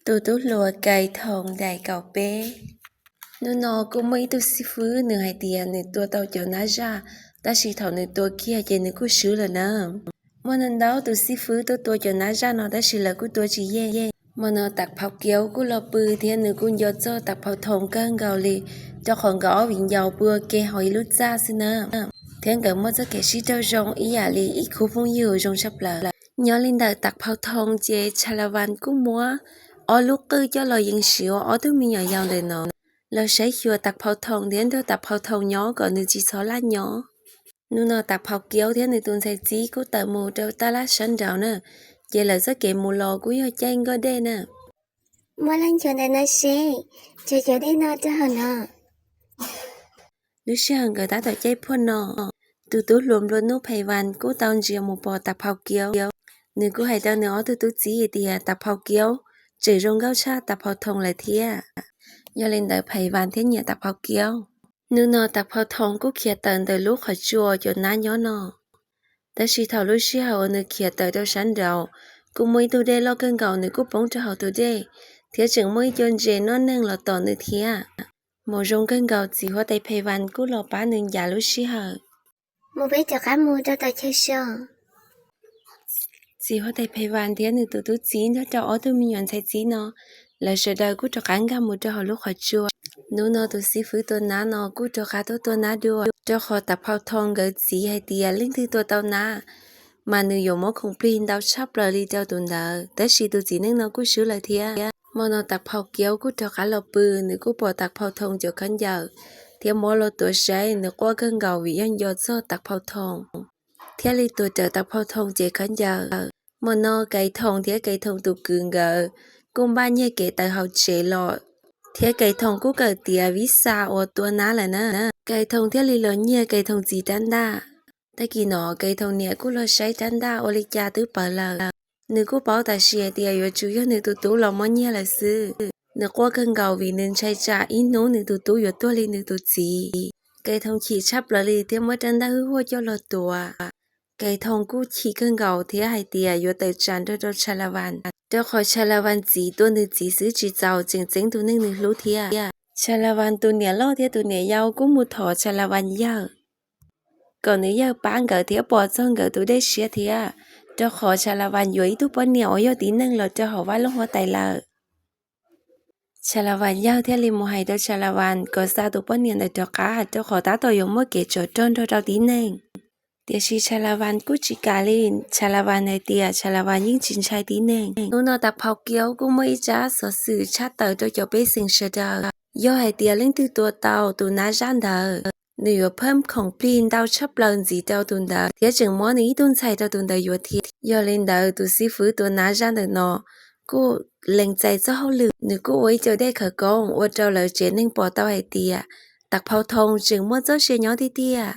Tus tub hluas Kais Thoom daim kaum peb. Hnub no kuj muaj ib tug xib fwb nws hais tias nws tua tau cov nab zaj, tab sis thaum nws tua kiag ces nws kuj swb lawm na. Muaj ntau tus xib fwb tuaj tua cov nab zaj no tab sis lawv kuj tua tsis yeej. Hmo no Tam Phau Kiaub kuj los pw thiab nws kuj nco txog Tam Phau Thoom kawg nkaus li, rau qhov nkawd ob viv ncaus pw ua ke hauv ib lub txaj xwb na, thiab nkawd muaj txoj kev sib raug zoo ib yam li ib khub phooj ywg zoo tshaj plaws. Nyob li ntawm Tam Phau Thoom ces Tshas Las Vas kuj muab ob lub qwj coj los yees siv ua ob tug me nyuam yaus ntawm no los saib xyuas Tam Phau Thoom thiab nrog Tam Phau Thoom nyob kom nws tsis txhob laj nyob. Hnub no Tam Phau Kiaub thiab nws tus ntxhais txib kuj tawm mus rau tab laj sab nraud na, ces lawv txoj kev mus los kuj yog caij nkoj dej na. Muab laj nchuav ntawm no seb, nchuav cov dej no rau hauv no. Lub sij hawm nkawd tab tom caij phuaj no, tus tub hluas nplua nuj Phais Vas kuj tau ntsia mus pom Tam Phau Kiaub. Nws kuj hais rau nws ob tug tub txib hais tias Tam Phau Kiaub tseem zoo nkauj tshaj Tam Phau Thoom lawm thiab. Yog li ntawd Phais Vas thiaj nyiam Tam Phau Kiaub. Hnub no Tam Phau Thoom kuj khiav tawm ntawm lub qhov tsua cov nab nyob no. Tab sis thaum lub sij hawm uas nws khiav tawm rau sab nraud, kuj muaj ib tug dej loj kawg nkaus nws kuj poob rau hauv tus dej, thiab tseem muaj ib co ntses noj neeg los tom nws thiab. Maum zoo kawg nkaus txiv huab tais Phais Vas kuj los pab nws ncav lub sij hawm. Mus peb rov qab mus rau tom chaw so. Txiv huab tais Phais Vas thiab nws tus tub txib nrog rau ob tug me nyuam ntxhais txib no, lawv sawv daws kuj rov qab nkag mus rau hauv lub qhov tsua. Hnub no tus xib fwb tua nab no kuj rov qab tuaj tua nab dua, rau qhov Tam Phau Thoom nkawd txiv hais tias leej twg tua tau nab mas nws yuav muab khoom plig ntau tshaj plaws li rau tus ntawd, tab sis tus txiv neej no kuj swb lawm thiab. Hmo no Tam Phau Kiaub kuj rov qab los pw, nws kuj pom Tam Phau Thoom cov khaub ncaws thiab muab los tuav saib, nws quaj kawg nkaus vim yog nco txog Tam Phau Thoom, thiaj li tuav rawv Tam Phau Thoom cev khaub ncaws. Hmo no Kais Thoom thiab Kais Thoom tus kwv nkawd kuj npaj nyiag kev tawm hauv tsev los, thiab Kais Thoom kuj kawm tiav vib xa uas tua nab lawm na. Kais Thoom thiaj li los nyiag Kais Thoom txiv rab ntaj. Tag kis no Kais Thoom niam kuj los saib rab ntaj ua li cas twb pawv lawm. Nws kuj paub tam sim hais tias yuav tsum yog nws tus tub los muab nyiag lawm xwb. Nws quaj kawg nkaus vim nws ntshai tsam ib hnub nws tus tub yuav tuag li nws tus txiv. Kais Thoom chim tshaj plaws li thiab muab rab ntaj hwj huaj coj los tuav. Kais Thoom kuj chim kawg nkaus thiab hais tias yuav tawm tsam nrog rau Tshas Las Vas, rau qhov Tshas Las Vas txiv tua nws txiv xwb tsis txaus, tseem txeeb tus neeg nws hlub thiab. Tshas Las Vas tus niam loj thiab tus niam yau kuj mus thov Tshas Las Vas yawg kom nws yawg pab nkawd thiab pov txog nkawd tus dej siab thiab, rau qhov Tshas Las Vas yuav ib tug poj niam uas yog tib neeg los rau hauv Vaj Looj Huab Tais lawm. Tshas Las Vas yawg thiaj li mus hais rau Tshas Las Vas kom xa tus poj niam ntawd rov qab, rau qhov tab tom yuav muaj kev tsov rog nrog rau tib neeg. Tiam sis Tshas Las Vas kuj tsis kam li, Tshas Las Vas hais tias Tshas Las Vas yeej tsis ntshai tib neeg. Hnub no Tam Phau Kiaub kuj muaj ib tsab xov xwm tshaj tawm rau cov pej xeem sawv daws. Yog hais tias leej twg tua tau tus nab zaj ntawd, nws yuav phaj khoom plig ntau tshaj plaws ntxiv rau tus ntawd, thiab tseem muab nws ib tug ntxhais rau tus ntawd yuav thiab. Yog li ntawd tus xib fwb tua nab zaj ntawm no kuj lees txais txoj hauj lwm, nws kuj ua ib co dej khawv koob ua rau lawv tsev neeg pom tau hais tias Tam Phau Thoom tseem muaj txoj sia nyob tiag tiag.